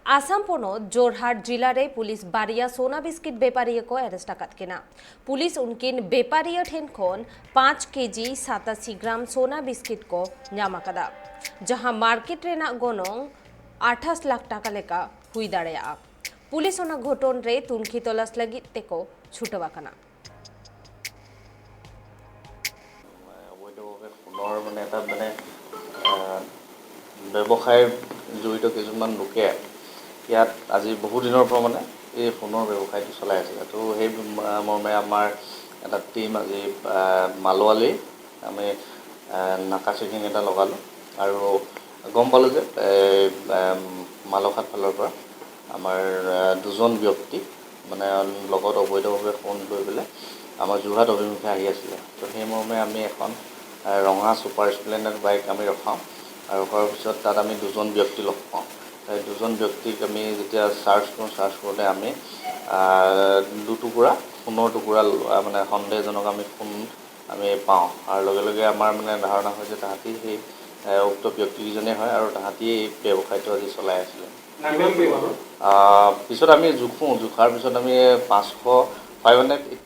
आसाम पनत जोरहाट जिला रे पुलिस बारिया सोना बिस्किट बेपारिया को अरेस्ट आकाद किना। पुलिस उनकिन बेपारिया ठेन खन 5 केजी 87 ग्राम सोना बिस्किट को नाम आकादा, जहां मार्केट रेना गनोंग 28 लाख टाका लेका हुई दाड़ेया। पुलिस ओना घटन रे तुनखी तलाश लगिद तेको छुटवा। অবৈধভাৱে সোণৰ মানে এটা মানে ব্যৱসায় জড়িত কিছুমান লোকে ইয়াত আজি বহুদিনৰ পৰা মানে এই সোণৰ ব্যৱসায়টো চলাই আছিলে। তো সেই মৰ্মে আমাৰ এটা টীম আজি মালোৱালি আমি নাকা চেকিং এটা লগালোঁ আৰু গম পালোঁ যে মালঘাট ফালৰ পৰা আমাৰ দুজন ব্যক্তি মানে লগত অবৈধভাৱে সোণ লৈ পেলাই আমাৰ যোৰহাট অভিমুখে আহি আছিলে। তো সেই মৰ্মে আমি এখন ৰঙা ছুপাৰ স্প্লেণ্ডাৰ বাইক আমি ৰখাওঁ আৰু ৰখোৱাৰ পিছত তাত আমি দুজন ব্যক্তি লগ পাওঁ। সেই দুজন ব্যক্তিক আমি যেতিয়া চাৰ্চ কৰোঁ, চাৰ্চ কৰোঁতে আমি দুটুকুৰা সোণৰ টুকুৰা মানে সন্দেহজনক আমি সোণ আমি পাওঁ আৰু লগে লগে আমাৰ মানে ধাৰণা হয় যে তাহাঁতি সেই উক্ত ব্যক্তিকেইজনেই হয় আৰু তাহাঁতি এই ব্যৱসায়টো আজি চলাই আছিলে। পিছত আমি জোখোঁ, জোখাৰ পিছত আমি 500 580